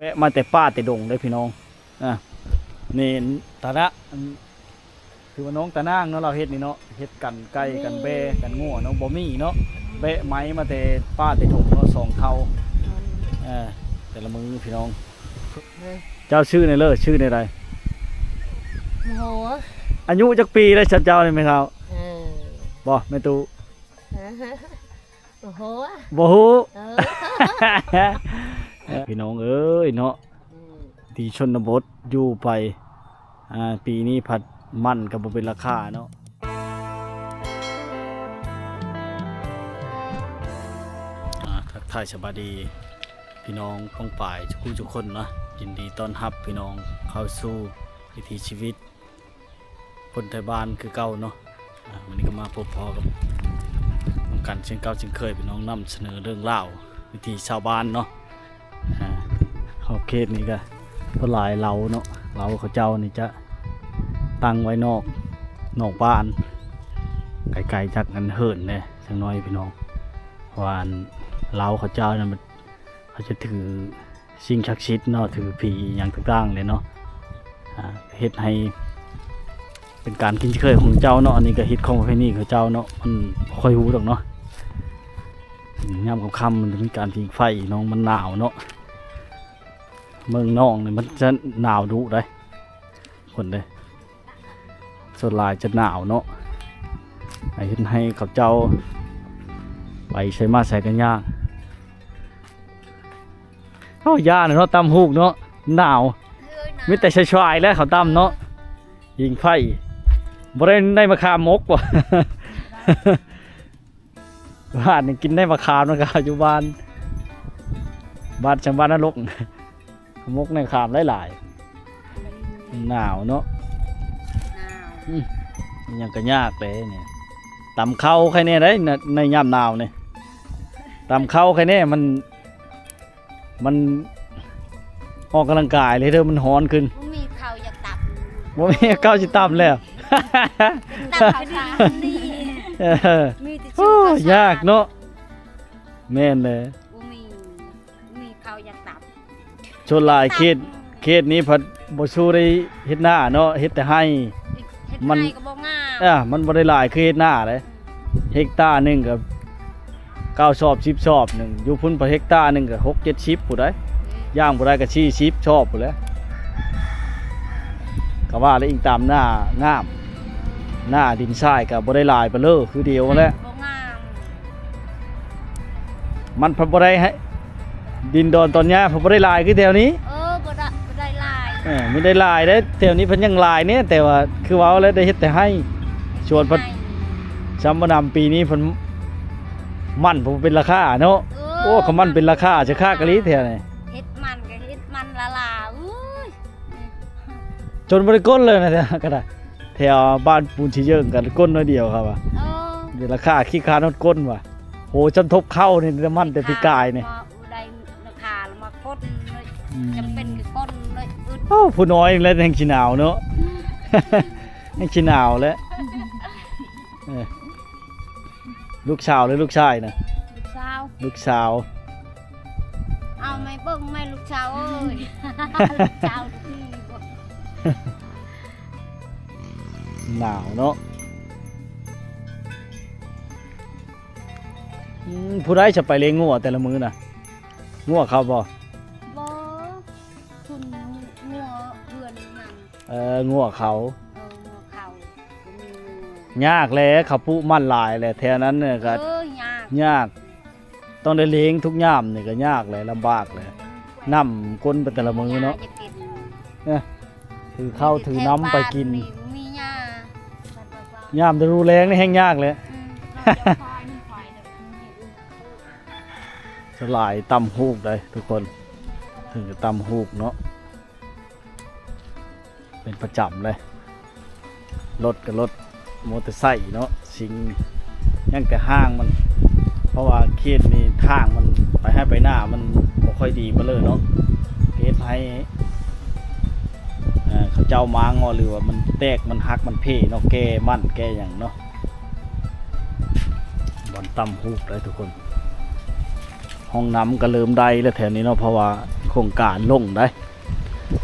ແວະມາແຕ່ປ່າແຕ່ດົງເດ້ພີ່ນ້ອງ. ອ່າ ນີ້ຕານະ ອັນ ຄືວ່ານ້ອງຕານາງເນາະ ລາວເຮັດນີ້ເນາະ ເຮັດກັນໄກ່ ມີ ກັນແບ້ ກັນງົວເນາະ ບໍ່ມີເນາະ ແບະໄມ້ມາແຕ່ປ່າແຕ່ດົງເນາະ ສອງເທົ້າ. ອືມ ເອີ ແຕ່ລະມື້ພີ່ນ້ອງ. ເອີ ເຈົ້າຊື່ແນວເລີ ຊື່ແນວໃດ? ໂອ້ໂຫ ອາຍຸຈັກປີແລ້ວ ເຈົ້ານີ້ແມ່ເຖົ້າ? ເອີ ບໍ່ ແມ່ຕູ້? ໂອ້ໂຫ ບໍ່ຮູ້. ເອີ ພີ່ນ້ອງເອີຍເນາະ ອືມ ທີ່ຊົນນະບົດຢູ່ໄປ ອ່າ ປີນີ້ພັດມັນກໍບໍ່ເປັນລາຄາເນາະ. ອ່າ ທັກທາຍສະບາຍດີພີ່ນ້ອງປ້ອງປາຍທຸກຜູ້ທຸກຄົນເນາະ ຍິນດີຕ້ອນຮັບພີ່ນ້ອງເຂົ້າສູ່ວິຖີຊີວິດ ຄົນໄທບ້ານຄືເກົ່າເນາະ. ອ່າ ມື້ນີ້ກໍມາພົບພໍ້ກັບນຳກັນເຊັ່ນເກົ່າເຊັ່ນເຄີຍ ພີ່ນ້ອງນຳສະເໜີເລື່ອງລາວວິຖີຊາວບ້ານເນາະ. ອ່າ ຂອບເຂດນີ້ກໍສ່ວນຫຼາຍເລົາເນາະ ເລົາເຂົາເຈົ້ານີ້ຈະຕັ້ງໄວ້ນອກ ນອກບ້ານ ໄກໆຈາກອັນເຫີນແດ່ຈັກໜ້ອຍພີ່ນ້ອງ ເພາະວ່າອັນເລົາເຂົາເຈົ້ານັ້ນມັນ ເຂົາຈະຖືສິ່ງສັກສິດເນາະ ຖືຜີອີ່ຫຍັງຕ່າງໆເລີຍເນາະ. ອ່າ ເຮັດໃຫ້ເປັນການກິນເຄີຍຂອງເຈົ້າເນາະ ອັນນີ້ກໍຮີດຄອງປະເພນີຂອງເຈົ້າເນາະ ມັນບໍ່ຄ່ອຍຮູ້ດອກເນາະ. ອືມ ຍາມຄ່ຳໆມັນຈະມີການຜິງໄຟເນາະ ມັນໜາວເນາະ ເມືອງນອງນີ້ມັນຈະໜາວດຸໄດ໋ ຄົນເດ້ ສ່ວນຫຼາຍຈະໜາວເນາະ ໃຫ້ເຮັດໃຫ້ເຂົາເຈົ້າໄປໃສມາໃສກໍຍາກ. ເຮົາຢ້ານເນາະ ຕຳຫູກເນາະ ໜາວ ເອີ ໜາວ ມີແຕ່ຊວາຍໆແຫຼະເຂົາຕຳເນາະ ຜິງໄຟ ບໍ່ໄດ້ໄດ້ມາຂາມມົກບໍ່? ບ້ານນີ້ກິນໄດ້ມາຂາມນະ ກໍຢູ່ບ້ານ ບ້ານ ຈັ່ງບ້ານນະລົກ ໝົກໃນຂາມຫຼາຍໆ ໜາວເນາະ ໜາວ ອືມ ຫຍັງກໍຍາກເດ້ນີ້ ຕຳເຂົ້າໃຄແດ່ໄດ໋ ໃນ ໃນຍາມໜາວນີ້ ຕຳເຂົ້າໃຄແດ່ ມັນ ມັນອອກກຳລັງກາຍເລີຍເດີ ມັນຮ້ອນຂຶ້ນ ບໍ່ມີເຂົ້າຢາກຕຳ ບໍ່ມີເຂົ້າຊິຕຳແລ້ວ ຕຳກໍດີນີ້ ເອີ ມີແຕ່ ໂອ້ ຢາກເນາະ ແມ່ນເລີຍ ບໍ່ມີ ມີເຂົ້າຢາກຕຳ ສ່ວນຫຼາຍເຂດ ເຂດນີ້ພັດບໍ່ສູ້ໄດ້ເຮັດນາເນາະ ເຮັດແຕ່ໄຮ່ ເຮັດໄຮ່ກໍບໍ່ງາມ ມັນ ອ່າ ມັນບໍ່ໄດ້ຫຼາຍຄືເຮັດນາເດ້ ເຮັກຕາໜຶ່ງກໍເກົ້າຊອບ ສິບຊອບໜຶ່ງ ຢູ່ພຸ້ນພັດເຮັກຕາໜຶ່ງກໍຫົກເຈັດສິບພຸ້ນໃດ໋ ເອີ ຢ່າງບໍ່ໄດ້ກໍສີ່ສິບຊອບພຸ້ນແຫຼະ ກໍວ່າແລ້ວອີງຕາມໜ້າງາມ ໜ້າດິນຊາຍກໍບໍ່ໄດ້ຫຼາຍປານເລີ ຄືດຽວຫັ້ນແຫຼະ ບໍ່ງາມ ມັນພັດບໍ່ໄດ້ໃຫ້ ດິນດອນຕອນຫຍ້າພັດບໍ່ໄດ້ຫຼາຍຄືແຖວນີ້ ເອີ ບໍ່ໄດ້ ບໍ່ໄດ້ຫຼາຍ ເອີ ມີໄດ້ຫຼາຍເດ້ ແຖວນີ້ເພິ່ນຍັງຫຼາຍແດ່ ແຕ່ວ່າຄືເວົ້າແລ້ວໄດ້ເຮັດແຕ່ໄຮ່ ສວນເພິ່ນ ໄຮ່ ຊຳບໍ່ນຳປີນີ້ເພິ່ນ ມັນບໍ່ເປັນລາຄາເນາະ ເອີ ໂອ້ ຄັນມັນເປັນລາຄາຈະຄັກອີ່ຫຼີແຖວນີ້ ເຮັດມັນກໍເຮັດມັນລະລາ ໂອ້ຍ ຈົນບໍ່ໄດ້ກົ້ນເລີຍນະ ກໍໄດ້ ແຖວບ້ານປູນຊິເຢິງກັນກົ້ນໜ້ອຍດຽວຄັບວ່າ ເອີ ເປັນລາຄາຂີ້ຄ້ານຮອດກົ້ນວ່າ ໂຫ ຈຳທົບເຂົ້ານີ້ ນ້ຳມັນແຕ່ປີກາຍນີ້ ມາອຸໄດນະຄາ ມາກົ້ນເລີຍ ອືມ ຈຳເປັນຄືກົ້ນເລີຍ ອຶດ ໂອ້ ຜູ້ນ້ອຍແລ້ວແຮ່ງຊິໜາວເນາະ ອືມ ແຮ່ງຊິໜາວແລ້ວ ເອີ ລູກສາວຫຼືລູກຊາຍນະ? ລູກສາວ ລູກສາວ ເອົາແມ່ເບິ່ງແມ່ລູກສາວເອີຍ ລູກສາວ ໜາວເນາະ ອືມ ຜູ້ໃດຈະໄປລ້ຽງງົວແຕ່ລະມື້ນະ? ງົວເຂົາບໍ່? ບໍ່ ຊຸມງົວເພື່ອນນັ້ນ ເອີ ງົວເຂົາ ເອີ ງົວເຂົາ ບໍ່ມີງົວ ຍາກແຫຼະ ເຂົາປູກມັນຫຼາຍແຫຼະ ແຖວນັ້ນນະ ເອີ ກໍ ຍາກ ຍາກ ຕ້ອງໄດ້ລ້ຽງທຸກຍາມນີ້ກໍຍາກແຫຼະ ລຳບາກແຫຼະ ອືມ ນ້ຳກົ້ນໄປແຕ່ລະມື້ເນາະ ຢາກກິນ ເອີ ຖືເຂົ້າຖືນ້ຳໄປກິນ ແຖວບ້ານນີ້ບໍ່ມີຫຍ້າ ຍາມລະດູແລ້ງນີ້ແຮ່ງຍາກແຫຼະ ອືມ ສ່ວນຫຼາຍຕຳຫູກເດ້ທຸກຄົນ ເພິ່ນກໍຕຳຫູກເນາະ ເປັນປະຈຳເລີຍ ລົດກໍລົດມໍເຕີໄຊເນາະ ຊິງ ຍັງແຕ່ຮ່າງມັນ ເພາະວ່າເຂດນີ້ທາງມັນໄປໄຮ່ໄປນາມັນບໍ່ຄ່ອຍດີປານໃດເນາະ ເຮັດໃຫ້ ເອີ ເຂົາເຈົ້າມາງໍ ຫຼືວ່າມັນແຕກ ມັນຫັກ ມັນເພເນາະ ແກ່ມັນແກ່ຫຍັງເນາະ ບ່ອນຕຳຫູກເດ້ທຸກຄົນ ຫ້ອງນ້ຳກໍເລີ່ມໄດ້ແລ້ວແຖວນີ້ເນາະ ເພາະວ່າໂຄງການລົງໄດ໋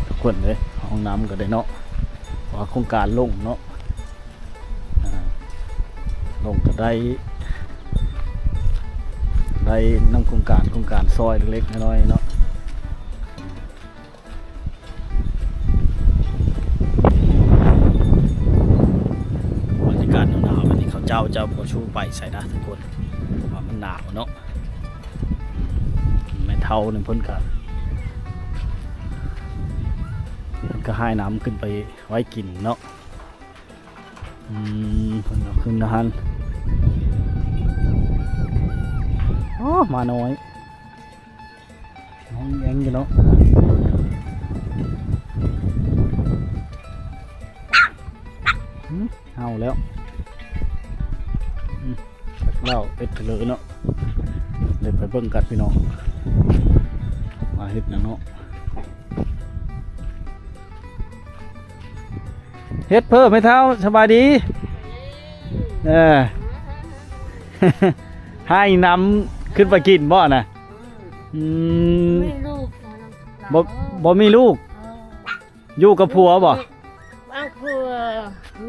ທຸກຄົນເອີຍ. ຫ້ອງນ້ຳກໍໄດ້ເນາະ ເພາະວ່າໂຄງການລົງເນາະ ອ່າ ລົງກໍໄດ້ ໄດ້ນຳໂຄງການ ໂຄງການຊ່ອຍເລັກໆນ້ອຍໆເນາະ. ບັນຍາກາດໜາວໆແບບນີ້ ເຂົາເຈົ້າຈະບໍ່ຊູໄປໃສນະທຸກຄົນ ເພາະວ່າມັນໜາວເນາະ. ແມ່ເຖົ້ານີ້ເພິ່ນກະ ເພິ່ນກະຫາຍນ້ຳຂຶ້ນໄປໄວ້ກິນເນາະ. ອືມ ເພິ່ນເອົາຂຶ້ນນະຫັ້ນ. ໂອ້ ໝານ້ອຍ ຮ້ອງແອງຢູ່ເນາະ. ຫຶ ເຫົ່າແລ້ວ. ອືມ ຈັກລາວເຮັດເລີເນາະ. ເດີນໄປເບິ່ງກັນພີ່ນ້ອງ ວ່າເຮັດຫຍັງເນາະ. ເຮັດເພີ່ມ ແມ່ເຖົ້າ ສະບາຍດີ. ເອີ ໃຫ້ນ້ຳຂຶ້ນໄປກິນບໍ່ນະ? ອືມ ອືມ ບໍ່ ບໍ່ມີລູກ. ເອີ ຢູ່ກັບຜົວບໍ່? ເອົາຜົວ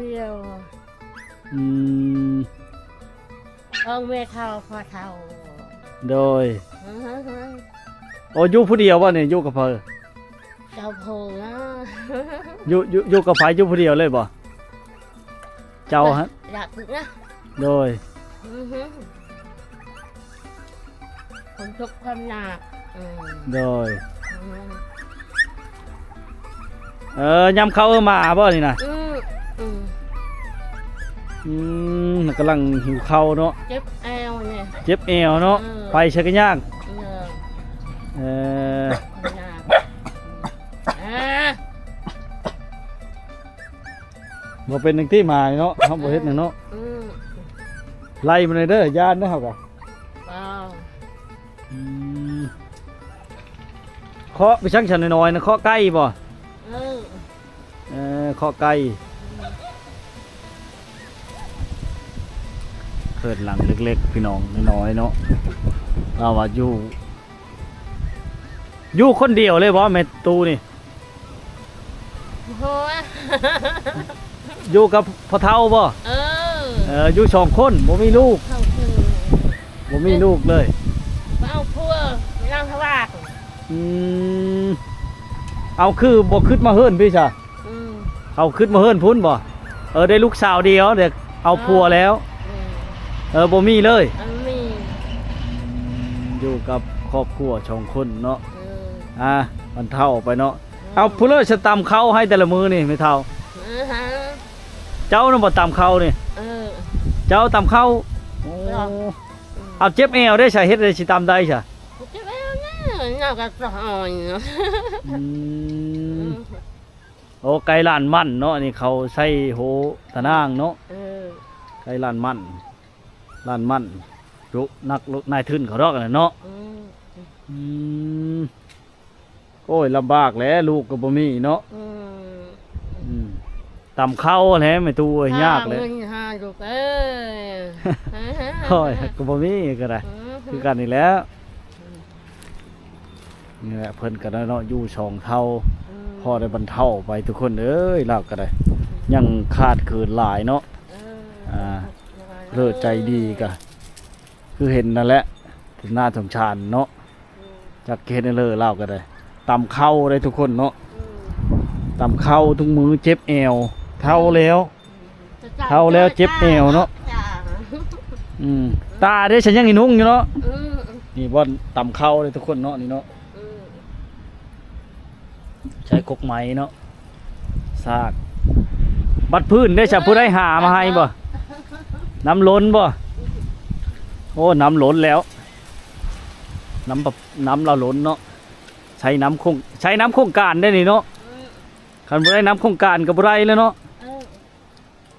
ດຽວ. ອືມ ຂອງແມ່ເຖົ້າພໍ່ເຖົ້າ. ໂດຍ ໂອ້ ຢູ່ຜູ້ດຽວບໍ່ນີ້? ຢູ່ກັບໃຜ? ເຈົ້າໂພງນະ. ຢູ່ ຢູ່ ຢູ່ກັບໃຜ? ຢູ່ຜູ້ດຽວເລີຍບໍ່? ເຈົ້າຫັ້ນ? ຢາກຝຶກນະ. ໂດຍ ຄວາມທຸກຄວາມຍາກ. ເອີ ໂດຍ ອືມ ເອີ ຍາມເຂົ້າເອີໝາບໍ່ນີ້ນະ? ອືມ ອືມ ອືມ ກຳລັງຫິວເຂົ້າເນາະ. ເຈັບແອວນີ້ ເຈັບແອວເນາະ. ເອີ ໄປໃສກໍຍາກ. ເອີ ເອີ ຍາກ ເອີ ບໍ່ເປັນຈັ່ງຕິໝາເນາະ ເຮົາບໍ່ເຮັດຫຍັງເນາະ. ອືມ ໄລ່ມັນເດີ ຢ້ານເດີເຮົາກະ. ອືມ ເຄາະໄປຊັ້ນຊັ້ນນ້ອຍໆນະ ເຄາະໄກ່ບໍ່? ເອີ ເອີ ເຄາະໄກ່. ເຮືອນຫຼັງເລັກໆ ພີ່ນ້ອງ ນ້ອຍໆເນາະ. ລາວວ່າຢູ່ ຢູ່ຄົນດຽວເລີຍບໍ່ແມ່ຕູ້ນີ້? ໂຫ ຢູ່ກັບພໍ່ເຖົ້າບໍ່? ເອີ ເອີ ຢູ່ສອງຄົນ ບໍ່ມີລູກ. ເຂົາຄື ບໍ່ມີລູກເລີຍ ບໍ່ເອົາຜົວ ນາງທະວາດ. ອືມ ເອົາ ຄືບໍ່ຄິດມາເຮືອນພີ້ຊະ? ອືມ ເຂົາຄິດມາເຮືອນພຸ້ນບໍ່? ເອີ ໄດ້ລູກສາວດຽວ ເດ ເອົາຜົວແລ້ວ. ເອີ ເອີ ບໍ່ມີເລີຍ ບໍ່ມີ ຢູ່ກັບຄອບຄົວສອງຄົນເນາະ. ເອີ ອ່າ ບັນເທົາໄປເນາະ. ເອີ ເອົາ ຜູ້ເລີຍສະຕຳເຂົ້າໃຫ້ແຕ່ລະມື້ນີ້ແມ່ເຖົ້າ? ເອີ ເຈົ້ານະບໍ່ຕຳເຂົ້ານີ້? ເອີ ເຈົ້າຕຳເຂົ້າ. ໂອ້ ເອີ ເອົາ ເຈັບແອວໄດ້ຊະ ເຮັດໃດຊິຕຳໄດ້ຊະ? ເຈັບແອວນະ ເຮົາກໍສະອອຍ. ອືມ ໂອ້ ໄກ່ລ້ານມັນເນາະ ອັນນີ້ເຂົາໃສ່ໂຫຕະນາງເນາະ. ເອີ ໄກ່ລ້ານມັນ ລ້ານມັນ ຈຸນັກນາຍທຶນເຂົາດອກນັ້ນເນາະ. ອືມ ອືມ ໂອ້ຍ ລຳບາກແຫຼະ ລູກກໍບໍ່ມີເນາະ. ອືມ ອືມ ຕຳເຂົ້າແຫຼະແມ່ຕູ້ເອີຍ ຫາຍາກແຫຼະ ເງິນຫາລູກເອີຍ. ໂອ້ຍ ກໍບໍ່ມີກໍໄດ້ ອືມ ຄືກັນນີ້ແຫຼະ. ອືມ ນີ້ແຫຼະ ເພິ່ນກໍໄດ້ເນາະ ຢູ່ສອງເຖົ້າ ອືມ ພໍໄດ້ບັນເທົາໄປທຸກຄົນເອີຍ. ລາວກໍໄດ້ ອືມ ຍັງຂາດເຂີນຫຼາຍເນາະ. ເອີ ອ່າ ເລີດໃຈດີກໍຄືເຫັນນັ້ນແຫຼະ ໜ້າສົງສານເນາະ. ອືມ ຈັກເຮັດແນວເລີ ລາວກໍໄດ້ ຕຳເຂົ້າໄດ້ທຸກຄົນເນາະ. ອືມ ຕຳເຂົ້າທຸກມື້ ເຈັບແອວ ເຖົ້າແລ້ວ ອືມ ເຖົ້າແລ້ວເຈັບແອວເນາະ. ອືມ ຕາເດ້ ສັນຍັງອີນຸ່ງຢູ່ເນາະ. ອືມ ນີ້ບ່ອນຕຳເຂົ້າເດ້ທຸກຄົນເນາະ ນີ້ເນາະ. ອືມ ໃຊ້ກົກໄມ້ເນາະ ສາກ. ບັດພື້ນເດ້ຊະ ຜູ້ໃດຫາມາໃຫ້ບໍ່? ນ້ຳລົ້ນບໍ່? ໂອ້ ນ້ຳລົ້ນແລ້ວ ນ້ຳ ນ້ຳລະລົ້ນເນາະ. ໃຊ້ນ້ຳໂຄງ ໃຊ້ນ້ຳໂຄງການໄດ້ນີ້ເນາະ. ອືມ ຄັນບໍ່ໄດ້ນ້ຳໂຄງການກໍບໍ່ໄດ້ແລ້ວເນາະ. ເອີ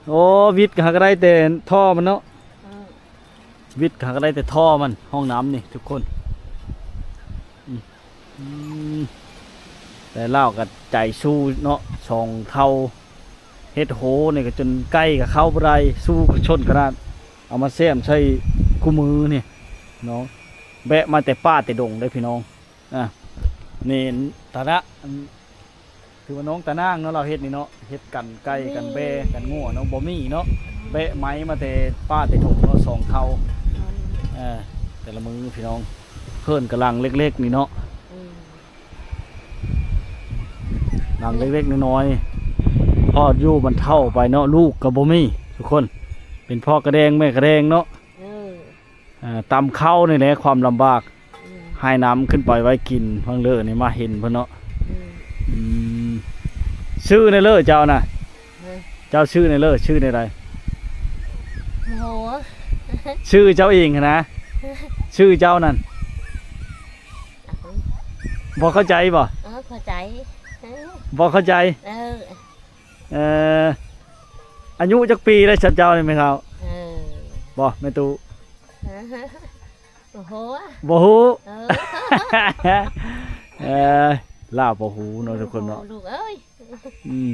ໂອ້ ວິດຫາກໍໄດ້ແຕ່ທໍ່ມັນເນາະ. ເອີ ວິດຫາກໍໄດ້ແຕ່ທໍ່ມັນ ຫ້ອງນ້ຳນີ້ທຸກຄົນ. ອືມ ອືມ ແຕ່ລາວກໍໃຈສູ້ເນາະ ສອງເຖົ້າ ເຮັດໂຫນີ້ກໍຈົນໄກ່ກໍເຂົ້າບໍ່ໄດ້ ສູ້ກັນຊົນຂະໜາດ ເອົາມາແຊມໃສ່ຄູ່ມື້ນີ້ເນາະ. ແບະມາແຕ່ປ່າແຕ່ດົງເດ້ພີ່ນ້ອງ. ອ່າ ນີ້ຕານະ ອາ ຖືວ່ານ້ອງຕານາງເນາະ ລາວເຮັດນີ້ເນາະ ເຮັດກັນໄກ່ກັນແບ້ກັນງົວເນາະ ບໍ່ມີເນາະ ແບະໄມ້ມາແຕ່ປ່າແຕ່ດົງເນາະ ສອງເຖົ້າ. ເອີ ແຕ່ລະມື້ພີ່ນ້ອງ ເຮືອນກະຫຼັງເລັກໆນີ້ເນາະ ອືມ ຫຼັງເລັກໆນ້ອຍໆ ພໍຢູ່ບັນເທົາໄປເນາະ ລູກກໍບໍ່ມີທຸກຄົນ ເປັນພໍ່ກະແດງແມ່ກະແດງເນາະ. ເອີ ອ່າ ຕຳເຂົ້ານີ້ແຫຼະຄວາມລຳບາກ ອືມ ໃຫ້ນ້ຳຂຶ້ນໄປໄວ້ກິນ ເພິ່ນເລີນີ້ມາເຫັນເພິ່ນເນາະ. ອືມ ອືມ ຊື່ແດ່ເລີເຈົ້ານະ ເອີ ເຈົ້າຊື່ແດ່ເລີ ຊື່ແນວໃດ? ໂຫ ຊື່ເຈົ້າເອງຫັ້ນນະ ຊື່ເຈົ້ານັ້ນ ບໍ່ເຂົ້າໃຈບໍ່? ເອີ ເຂົ້າໃຈ ເອີ ບໍ່ເຂົ້າໃຈ ເອີ ເອີ ອາຍຸຈັກປີແລ້ວເຈົ້ານີ້ແມ່ເຖົ້າ? ເອີ ບໍ່ແມ່ຕູ້? ໂອ້ໂຫ ບໍ່ຮູ້ ເອີ ເອີ ລາວບໍ່ຮູ້ເນາະທຸກຄົນເນາະ ລູກເອີຍ. ອືມ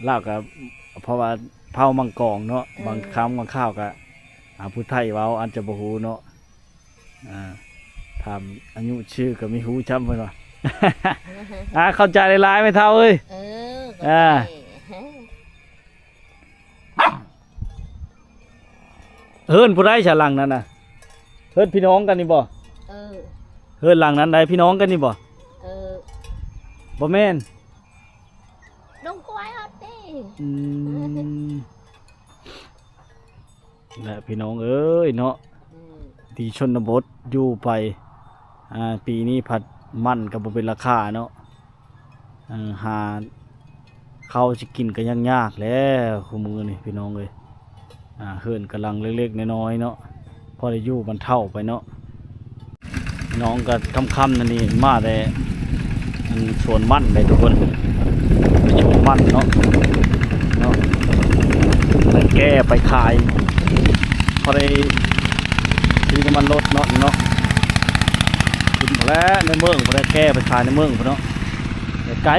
ລາວກໍ ເພາະວ່າເຜົ່າມັງກອງເນາະ ເອີ ບາງຄຳບາງຄາວກໍ ອາ ຜູ້ໄທເວົ້າອາດຈະບໍ່ຮູ້ເນາະ. ອ່າ ຖາມອາຍຸຊື່ກໍມີຮູ້ຊ້ຳເພິ່ນວ່າ ອ່າ ຂອບໃຈຫຼາຍໆແມ່ເຖົ້າເອີຍ. ເອີ ອ່າ ຂອບໃຈ. ເຮືອນຜູ້ໃດຊະຫຼັງນັ້ນນະ? ເຮືອນພີ່ນ້ອງກັນນີ້ບໍ່? ເອີ ເຮືອນຫຼັງນັ້ນໃດ ພີ່ນ້ອງກັນນີ້ບໍ່? ເອີ ບໍ່ແມ່ນ ດົງຄວາຍເຮົາຕິ. ອືມ ແລະ ພີ່ນ້ອງເອີຍເນາະ ອືມ ທີ່ຊົນນະບົດຢູ່ໄປ ອ່າ ປີນີ້ພັດມັນກໍບໍ່ເປັນລາຄາເນາະ. ເອີ ຫາເຂົ້າຊິກິນກໍຍັງຍາກແລ້ວຄູ່ມື້ນີ້ພີ່ນ້ອງເອີຍ. ອ່າ ເຮືອນກະຫຼັງເລັກໆນ້ອຍໆເນາະ ພໍໄດ້ຢູ່ບັນເທົາໄປເນາະ. ນ້ອງກໍຄ່ຳໆ ນີ້ມາແຕ່ ອັນ ສວນມັນເດ້ທຸກຄົນ ໄປສວນມັນເນາະ ເນາະ ໄປແກ່ໄປຂາຍ ພໍໄດ້ຊື້ນ້ຳມັນລົດເນາະ ເນາະ ຂຶ້ນພຸ້ນແຫຼະ ໃນເມືອງພຸ້ນແຫຼະ ແກ່ໄປຂາຍໃນເມືອງພຸ້ນເນາະ ໄກ